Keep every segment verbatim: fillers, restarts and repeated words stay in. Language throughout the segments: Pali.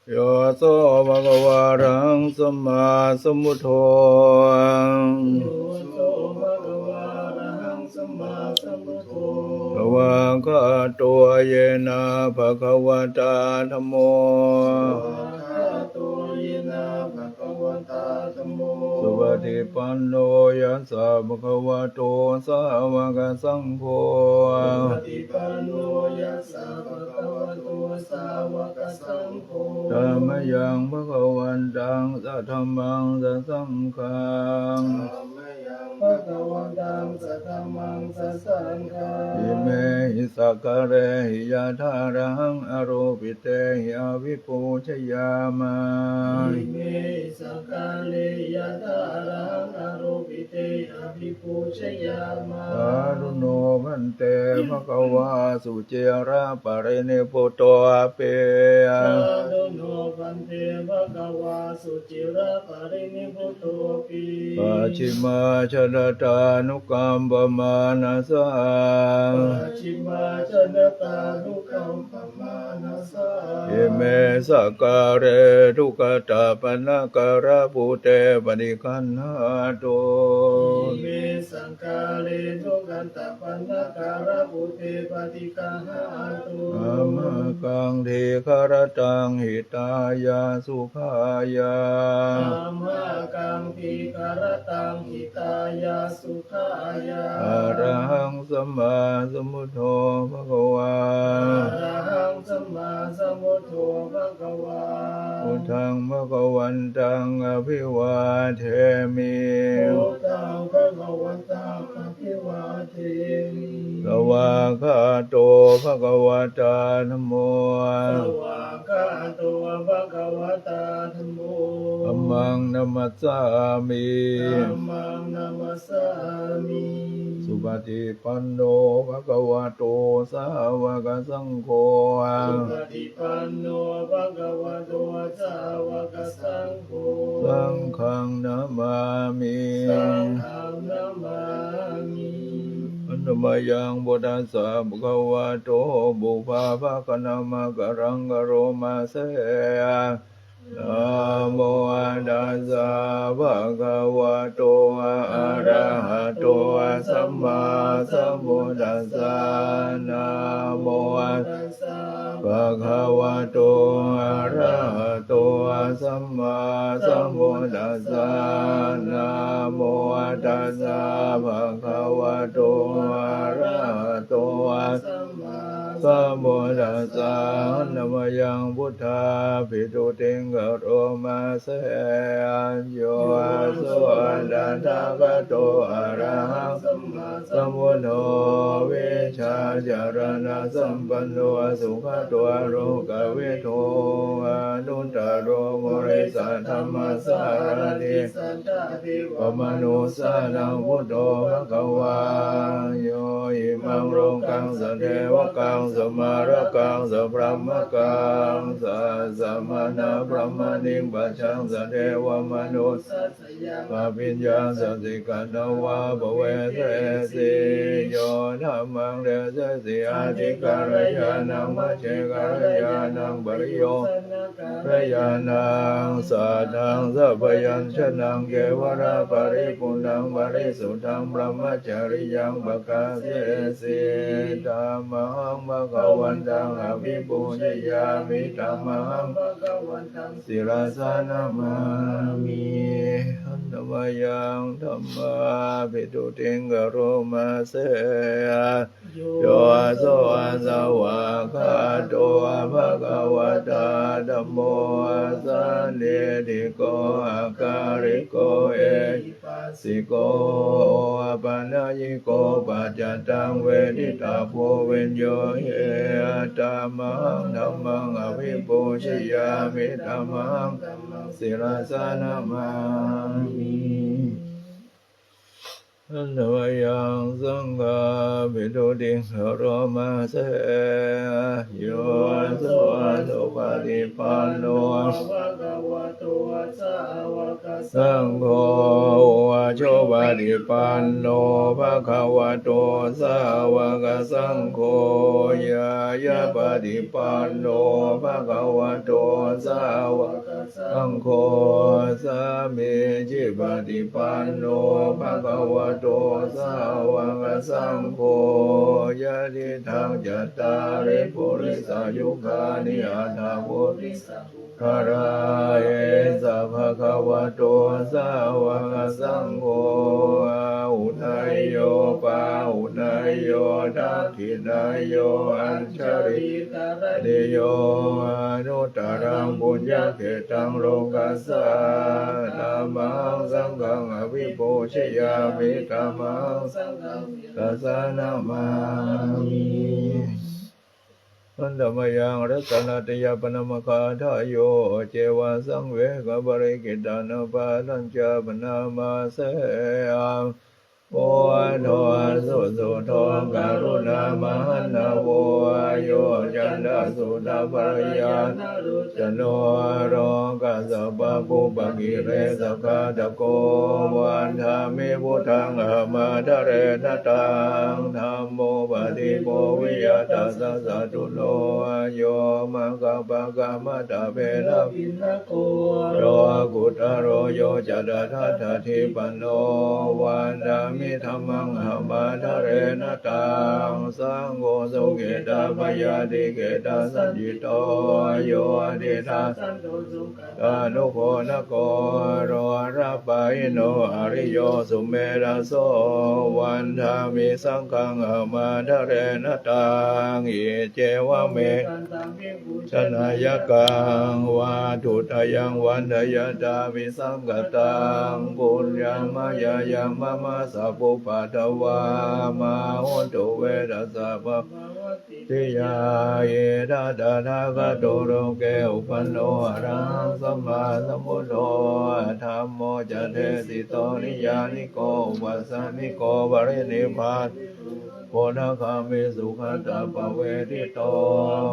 Yo so bhagavā arahaṃ sammāsambuddho. Yo so bhagavā arahaṃ sammāsambuddho. Svākkhāto yena bhagavatā dhammo. Svākkhāto yena bhagavatā dhammo. Supaṭipanno yassa bhagavato sāvakasaṅgho. Supaṭipanno yassa bhagavato sāvakasaṅgho. Tammayaṃ bhagavantaṃ sadhammaṃ sasaṅghaṃ. Tammayaṃ bhagavantaṃ sadhammaṃ sasaṅghaṃ. Imehi sakkārehi yathārahaṃ ārūpitehi abhipūjayāma. Imehi sakkārehi yathārahaṃ ārūpitehi abhipūjayāma. Sādhu no bhante bhagavā suciraparinibbutopi. Sādhu no bhante bhagavā suciraparinibbutopi. Pacchimājanatānukampamānasā. Pacchimājanatānukampamānasā. Ime sakkāre duggatapaṇṇākārabhūte paṭiggaṇhātu. Ime sakkāre duggatapaṇṇākārabhūte paṭiggaṇhātu. Amhākaṃ dīgharattaṃ hitāya sukhāya. Amhākaṃ dīgharattaṃ hitāya sukhāya. Arahaṃ sammāsambuddho bhagavā. Arahaṃ sammāsambuddho bhagavā. Buddhaṃ bhagavantaṃ abhivādemi. Buddhaṃ bhagavantaṃ abhivādemi. Svākkhāto bhagavatā dhammo. Svākkhāto bhagavatā dhammo. Dhammaṃ namassāmi. Dhammaṃ namassāmi. Supaṭipanno bhagavato sāvakasaṅgho. Supaṭipanno bhagavato sāvakasaṅgho. Saṅghaṃ namāmi. Saṅghaṃ namāmi. Handa mayaṃ buddhassa bhagavato pubbabhāganamakāraṃ karoma se. Namo tassa bhagavato arahato sammāsambuddhassa. Namo tassa bhagavato arahato sammāsambuddhassa. Namo tassa bhagavato arahato sammāsambuddhassa. Handa mayaṃ buddhābhistutiṃ karoma se. Yo so tathāgato arahaṃ sammāsambuddho vijjācaraṇasampanno sugato lokavidū anuttaro purisadammasārathi satthā devamanussānaṃ buddho bhagavā. Yo imaṃ lokaṃ sadevakaṃ samārakaṃ sabrahmakaṃ sassamaṇabrāhmaṇiṃ pajaṃ sadevamanussāsayamabhiññaṃ sacchikatvā pavejessi. Yo dhammaṃ desesi atthi kalyāṇaṃ majjhe kalyāṇaṃ pariyosāna kalyāṇaṃ sātthaṃ sabyañjanaṃ kevalaparipuṇṇaṃ parisuddhaṃ brahmacariyaṃ pakāsesi. Tamahaṃ bhagavantaṃ abhipūjayāmi. Tamahaṃ bhagavantaṃ sirasā namāmi. Handa mayaṃ dhammābhistutiṃ karoma se. Yo so svākkhāto bhagavatā dhammo sandiṭṭhiko akāliko ehipassiko opanayiko paccattaṃ veditabbo viññūhīti. Tamahaṃ dhammaṃ abhipūjayāmi. Tamahaṃ dhammaṃ sirasā namāmi. Handa mayaṃ saṅghābhistutiṃ karoma se. Yo so supaṭipanno bhagavato sāvakasaṅgho Supaṭipanno bhagavato sāvakasaṅgho, ñāyapaṭipanno bhagavato sāvakasaṅgho, sāmīcipaṭipanno bhagavato sāvakasaṅgho, yadidaṃ cattāri purisayugāni aṭṭha purisapuggalā, esa bhagavato sāvakasaṅgho, āhuneyyo pāhuneyyo dakkhiṇeyyo añjalikaraṇīyo, anuttaraṃ puññakkhettaṃ lokassā. Tamahaṃ saṅghaṃ abhipūjayāmi, tamahaṃ saṅghaṃ sirasā namāmi. Handa mayaṃ ratanattayappaṇāmagāthāyo, ceva saṃvegapariggittanapāṭhañca bhaṇāma se. Buddho susuddho karuṇāmahaṇṇavo, yoccantasuddhaparyāna lochano, lokassa paṇḍupakilesaghātako, vandāmi buddhaṃ ahamādarena taṃ. Dhammo paṭiggaho viya tassa satthuno, yo maggapākamattabhedabhinnako, lokuttaro yo catatthadaṭṭhaṭṭhāti panno, vandāmi dhammaṃ ahamādarena taṃ. Saṅgho sukhetappayātikettasajjito, yo diṭṭhasanto sugatānugo nako, lojapahīno ariyo sumedhaso, vandāmi saṅghaṃ ahamādarena taṃ. Iccevamekantaṃ bhikkhujanāyakaṃ, vatthuttayaṃ vandayatthāpi saṅkhataṃ, puññaṃ mayā yaṃ mama sabbupaddavā, mā hontu ve tassa pāpā tiyā. Idha tathāgato loke upphanno arahaṃ sammāsambuddho, dhammo ca desito niyyāniko opanayiko parinibbānako, anāgāmī sugatānupavedito.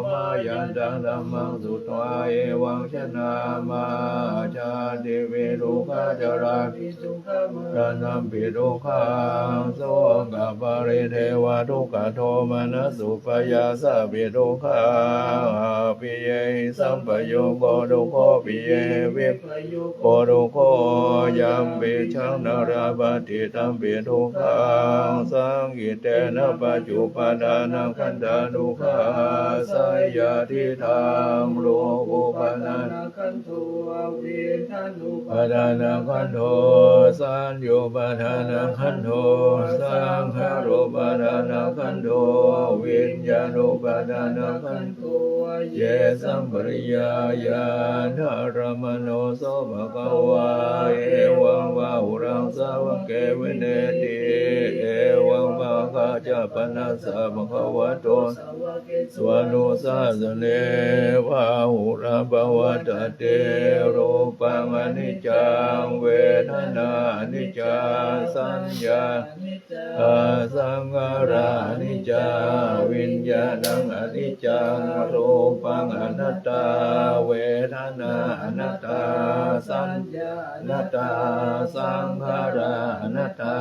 Mayantaṃ dhammaṃ sutvā evaṃ janā, mārā jāti virago carāpi dukkham maranampi dukkhaṃ, sokaparidevadukkhadomanassupāyāsāpi dukkhā, appiyehi sampayogo dukkho, piyehi vippayogo dukkho, yampicchaṃ na labhati tampi dukkhaṃ, saṅkhittena pañcupādānakkhandhā dukkhā, seyyathidaṃ. Rūpupādānakkhandho, vedanupādānakkhandho, saññāupādānakkhandho, saṅkhārupādānakkhandho, viññāṇupādānakkhandho, yesaṃ pariyāyānubhāvayadhammino, so bhagavā evaṃ vāhuraṃ sāvake vineti. Evaṃ bhāgā ca panassa bhagavato sāvakesu anusāsane, bāhulā pavattati. Rūpaṃ aniccaṃ, vedanā aniccā, saññā aniccā, saṅkhārā aniccā, viññāṇaṃ aniccaṃ. Rūpaṃ anattā, vedanā anattā, saññā anattā, saṅkhārā anattā,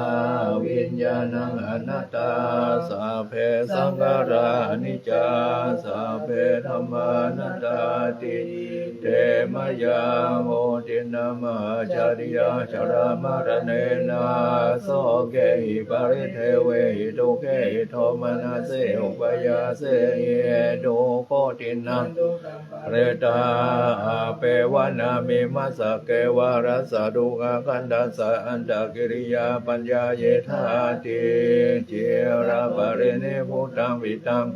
viññāṇaṃ anattā. Sabbe saṅkhārā aniccā, sabbe dhammā anattāti. Te mayā hotinā mahācāriyā, jalamaranena sokehi paridevehi, dukkhehi domanassehi upāyāsehi, dukkhotinā dukkhaṃ paretā appeva nāmimassa kevalassa dukkhakkhandhassa antakiriyā paññāyitthāti. Ciraparinikkhutaṃ vittaṃ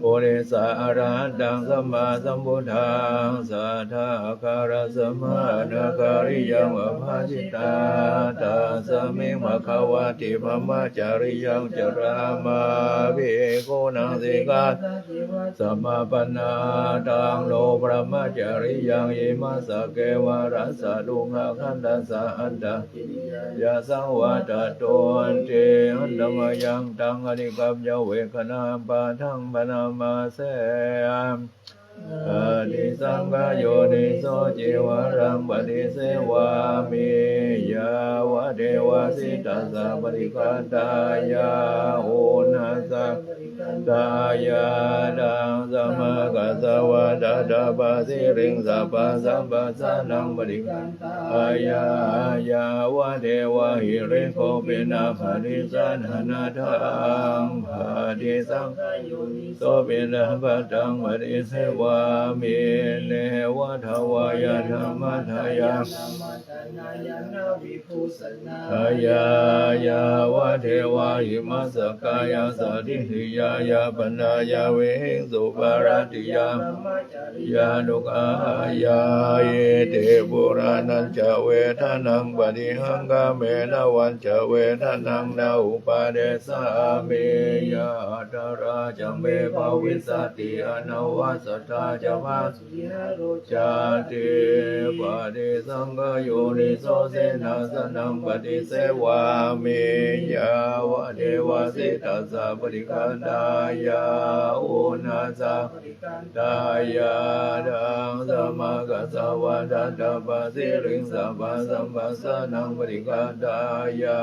purisaṃ arahantaṃ sammāsambuddhaṃ, saddhā akārassa mahānāgariyaṃ abhāsitā, tasmiṃ bhagavati brahmacariyaṃ carāma, bhikkhūnaṃ sikkhā samāpannā, taṃ no brahmacariyaṃ imassa kevalassa dukkhakkhandhassa antakiriyāya saṃvattattonti. Handa mayaṃ taṃ atikkāmya vegaṃ paṭhaṃ bhaṇāma se. Paṭisaṅkhā yoniso cīvaraṃ paṭisevāmi, yāvadeva sītassa paṭighātāya, uṇhassa paṭighātāya, ḍaṃsamakasavātātapasiriṃsapasamphassānaṃ paṭighātāya, yāvadeva hirikopinapaṭisallānataṃ paṭisaṅkhā yoniso piṇḍapātaṃ paṭisevāmi, neva davāya na madāya na maṇḍanāya na vibhūsanāya, yāvadeva imassa kāyassa ṭhitiyā yāpanāya vihiṃsuparatiyā brahmacariyānuggahāya. Iti purāṇañca vedanaṃ paṭihaṅkhāmi, navañca vedanaṃ na uppādessāmi, yātrā ca me bhavissati anavajjatā ca phāsuvihāro cāti. Paṭisaṅkhā yoniso senāsanaṃ paṭisevāmi, yāvadeva sītassa paṭighātāya, uṇhassa paṭighātāya, ḍaṃsamakasavātātapasiriṃsapasamphassānaṃ paṭighātāya,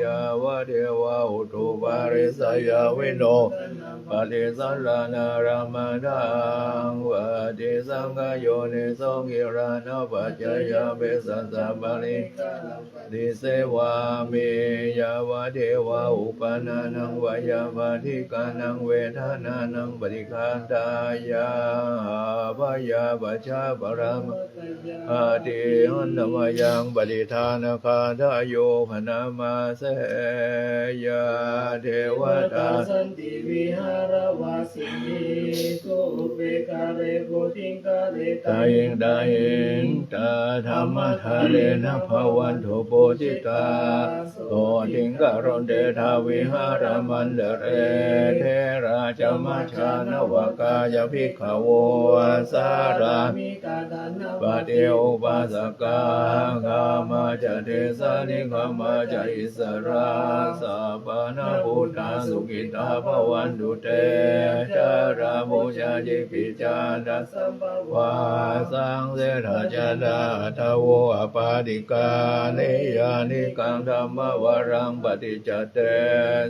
yāvadeva utuparissayavinodanaṃ paṭisallānāramataṃ paṭisaṅkhā yoniso gilānapaccayabhesajjaparikkhāraṃ paṭisevāmi, yāvadeva uppannānaṃ veyyābādhikānaṃ vedanānaṃ paṭighātāya, abyāpajjhaparamatāyāti. Handa mayaṃ paṭidānagāthāyo bhaṇāma se. Yā devatā santi vihāravāsinī, thūpe ghare bodhighare tahiṃ tahiṃ, tā dhammadānena bhavantu pūjitā, sotthiṃ karontedha vihāramaṇḍale. Therā ca majjhā navakā ca bhikkhavo, sārāmikā dānapatī upāsakā, gāmā ca desā nigamā ca issarā, sappāṇabhūtā sukhitā bhavantu te. Jalābujā yepi ca aṇḍasambhavā, saṃsedajātā athavopapātikā, niyyānikaṃ dhammavaraṃ paṭicca te,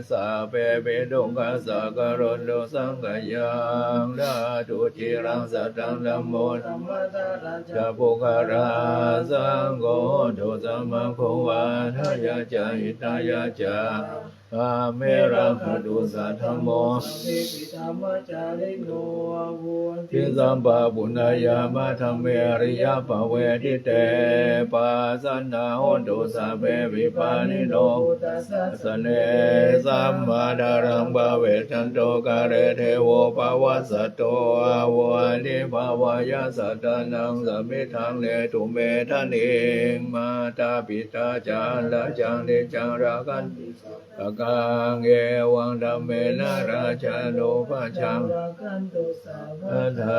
sabbepi dukkhassa karontu saṅkhayaṃ. Ṭhātu ciraṃ sataṃ dhammo dhammaddharā ca puggalā, saṅgho hotu samaggo va atthāya ca hitāya ca. Amhe rakkhatu saddhammo, sabbepi dhammacārino, vuḍḍhiṃ sampāpuṇeyyāma dhamme ariyappavedite. Pasannā hontu sabbepi pāṇino buddhasāsane. Sammādhāraṃ pavecchanto kāle devo pavassatu. Vuḍḍhibhāvāya sattānaṃ samiddhaṃ netu medaniṃ. Mātā pitā ca atrajaṃ niccaṃ rakkhanti sabba kaṃ. Evaṃ dhammena rājāno pajaṃ rakkhantu sabbadā.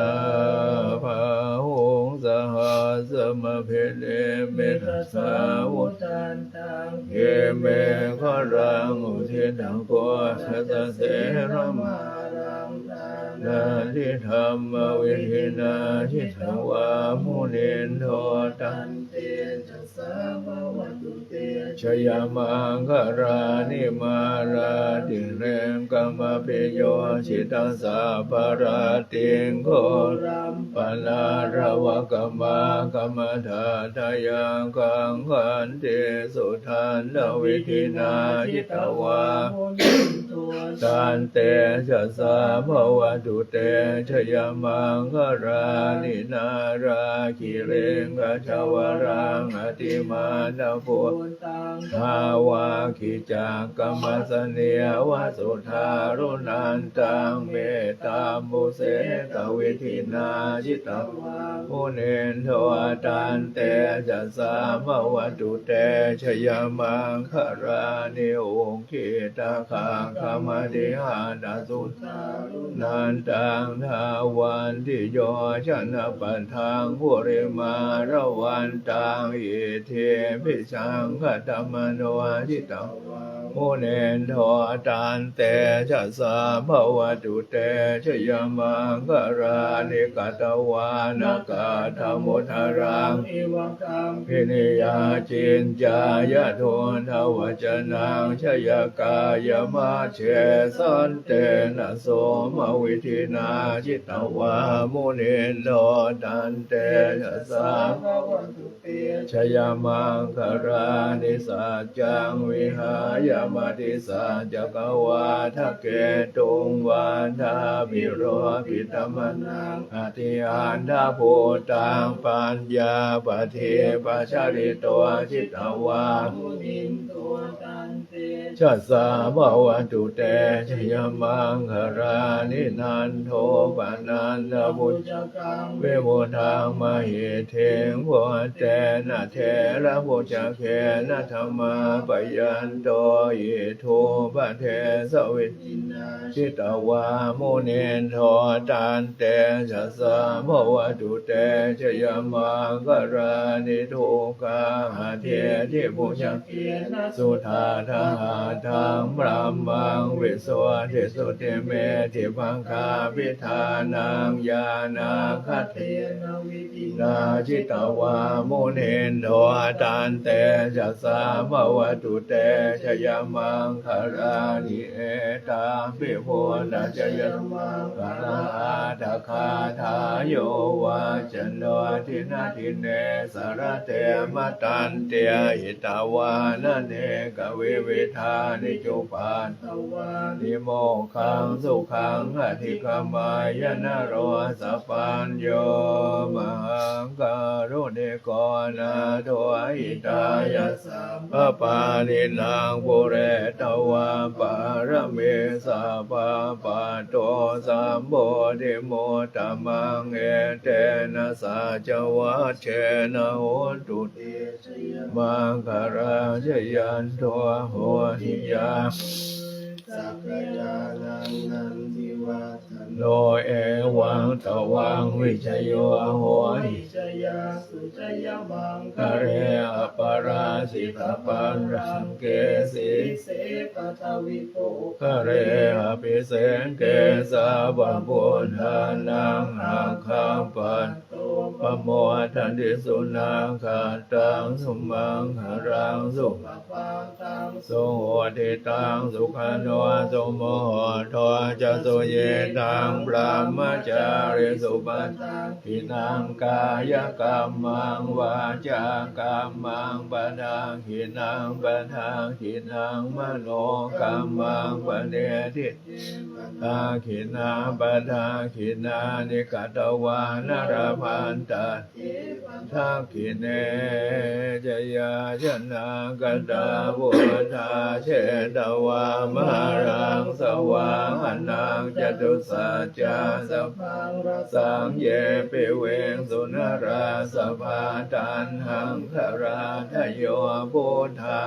Bāhuṃ sahassamabhinimmitasāvudhantaṃ, girimekhalaṃ uditaghorasasenamāraṃ, dānādidhammavidhinā jitavā munindo, tantejasā jayamaṅgalāni. Mārātirekamabhiyujjhitasabbarattiṃ, ghorampanāḷavakamakkhamathaddhayakkhaṃ, khantīsudantavidhinā jitavā munindo, tantejasā bhavatu te jayamaṅgalāni. Nāḷāgiriṃ gajavaraṃ atimattabhūtaṃ, dāvaggicakkamasanīva sudāruṇantaṃ, mettambusekavidhinā jitavā munindo, tantejasā bhavatu te jayamaṅgalāni. Ukkhittakhaggamatihatthasudāruṇantaṃ, dhāvantiyojanapathaṅgulimālavantaṃ, iddhībhisaṅkhatamano jitavā munindo tantejasā bhavatu te jayamaṅgalāni. Katvāna kaṭṭhamudaraṃ iva gabbhinīyā ciñcāya duṭṭhavacanaṃ janakāyamajjhe santena somavidhinā jitavā munindo tantejasā bhavatu te jayamaṅgalāni. Saccaṃ vihāya matisaccakavādaketuṃ vādābhiropitamanaṃ atiandhabhūtaṃ paññāpadīpajalito jitavā munindo tantejasā bhavatu te jayamaṅgalāni. Nandopanandabhujagaṃ vibudhaṃ mahiddhiṃ puttena therabhujagena damāpayanto iddhūpadesa jitavā munindo tantejasā bhavatu te jayamaṅgalāni. Duggāhadiṭṭhibhujagena sudaṭṭhahatthaṃ brahmaṃ visuddhijutimiddhibakābhidhānaṃ ñāṇāgadena vidhinā jitavā munindo tantejasā bhavatu te jayamaṅgalāni. Etāpi buddhajayamaṅgalaaṭṭhagāthā yo vācano dinadine sarate matandī hitvānanekavividhāni cupaddavāni mokkhaṃ sukhaṃ adhigameyya naro sapañño. Mahākāruṇiko nātho hitāya sabbapāṇinaṃ pūretvā pāramī sabbā patto sambodhimuttamaṃ etena saccavajjena hotu te jayamaṅgalā. Jayanto bodhiyā sakyānaṃ nandivaḍḍhano evaṃ tvaṃ vijayo hohi jayassu jayamaṅgale aparājitapallaṅke sīse paṭhavipokkhare abhiseke sabbabuddhānaṃ aggappatto pamodati. Sunakkhattaṃ sumaṅgalaṃ supabhātaṃ suhuṭṭhitaṃ sukhaṇo sumuhutto ca suyiṭṭhaṃ brahmacārisu padakkhiṇaṃ kāyakammaṃ vācākammaṃ padakkhiṇaṃ padakkhiṇaṃ manokammaṃ paṇidhi te padakkhiṇā padakkhiṇāni katvāna labhantatthe padakkhiṇe. Jayāsanāgatā buddhā jetvā māraṃ savāhanaṃ catusaccāsabhaṃ rasaṃ ye piviṃsu narāsabhā. Taṇhaṅkarādayo buddhā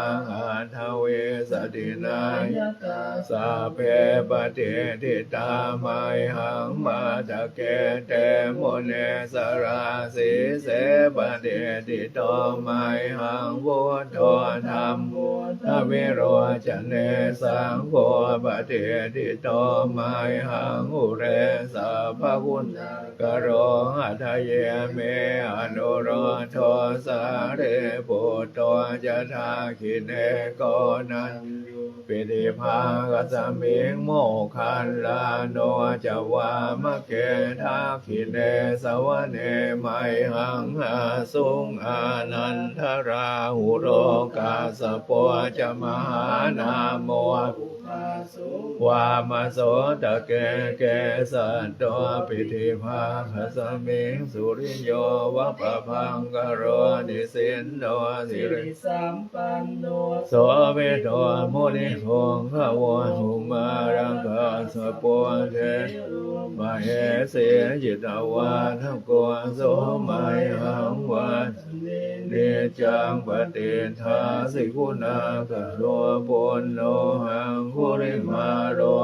aṭṭhavīsati nāyakā sabbe patiṭṭhitā mayhaṃ matthake te munissarā. Sīse patiṭṭhito mayhaṃ buddho dhammo dvilocane saṅgho patiṭṭhito mayhaṃ ure sabbaguṇākaro. Hadaye me anuruddho sārīputto ca dakkhiṇe koṇḍañño piṭṭhibhāgasmiṃ moggallāno ca vāmake. Dakkhiṇe savane mayhaṃ āsuṃ ānandarāhulo kassapo ca mahānāmo ubhāsuṃ vāmasotake. Kesato piṭṭhibhāgasmiṃ suriyo va pabhaṅkaro nisinno siri sampanno sobhito munipuṅgavo. Kumārakassapo thero mahesī cittavādako so mayhaṃ vadane niccaṃ patiṭṭhāsi guṇākaro. Puṇṇo aṅgulimālo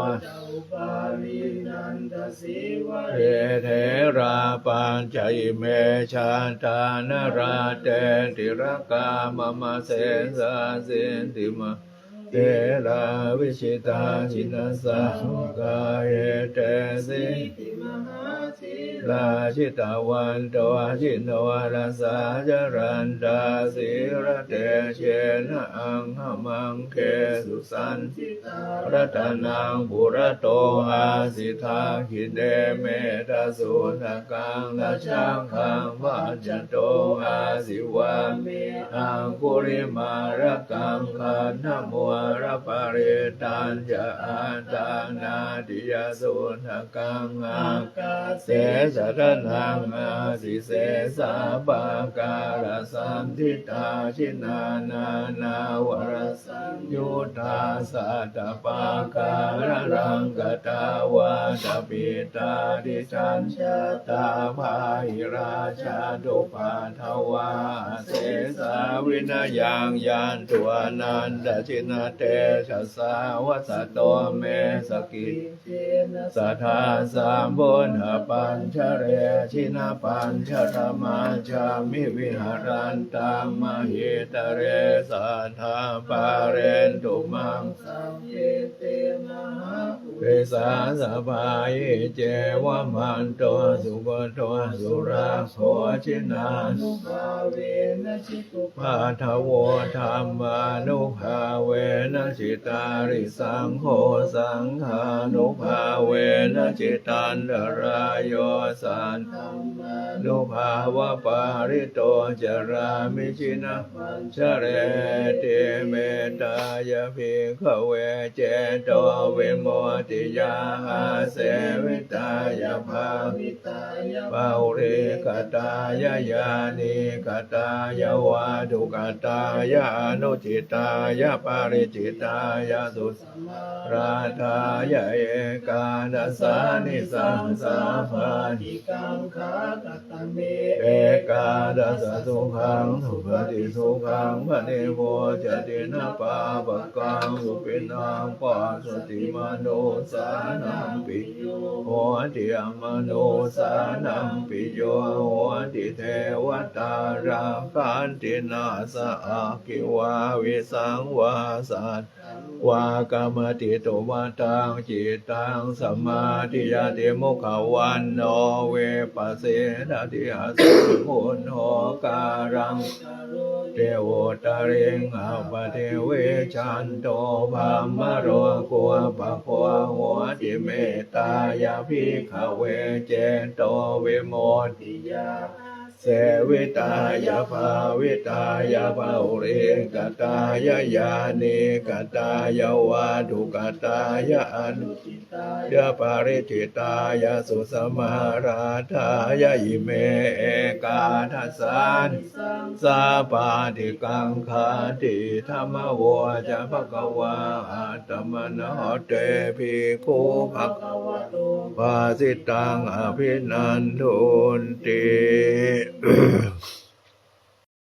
Nandasīvalī therā pañca ime jātā nalāṭe tilakā mama. Sesāsīti mahātherā vijitā jinasāvakā, etesīti mahātherā jitavanto jinorasā, jalantā sīlatejena aṅgamaṅgesu saṇṭhitā. Ratanaṃ purato āsi dakkhiṇe mettasuttakaṃ, dhajaggaṃ pacchato āsi vāme aṅgulimālakaṃ. Khandhamoraparittañca āṭānāṭiyasuttakaṃ, ākāse chadanaṃ āsi sesā pākārasaṇṭhitā. Jinā nānāvarasaṃyuttā sattappākāralaṅkatā, vātapittādisañjātā bāhirajjhattupaddavā, asesā vinayaṃ yantu anantajinatejasā. Vasato me sakiccena sadā sambuddhapañjare, jinapañjaramajjhamhi viharantaṃ mahītale, sadā pālentu maṃ sabbe te mahāpurisāsabhā. Iccevamanto sugutto surakkho, jinānubhāvena jitupaddavo, dhammānubhāvena jitārisaṅgho, saṅghānubhāvena jitantarāyo, saddhammānubhāvapālito carāmi jinapañjareti. Mettāya bhikkhave cetovimuttiyā āsevitāya bhāvitāya bahulīkatāya yānīkatāya vatthukatāya anuṭṭhitāya paricitāya susamārādhāya ekādasānisaṃsā pāṭikaṅkhā. Katame ekādasa? Sukhaṃ supati, sukhaṃ paṭibujjhati, na pāpakaṃ supinaṃ passati, manussānaṃ piyo hoti, amanussānaṃ piyo hoti, devatā rakkhanti, nāssa aggi vā visaṃ vā satthaṃ vā kamati, tumadaṃ cittaṃ samādhiyati, mukhavaṇṇo vippasīdati, asammūḷho kālaṃ karoti, uttariṃ appaṭivijjhanto brahmalokūpago hoti. Mettāya bhikkhave cetovimuttiyā āsevitāya bhāvitāya bahulīkatāya yānīkatāya vatthukatāya anuṭṭhitāya paricitāya susamārādhāya ime ekādasānisaṃsā pāṭikaṅkhāti. Idamavoca bhagavā. Attamanā te bhikkhū bhagavato bhāsitaṃ abhinandunti.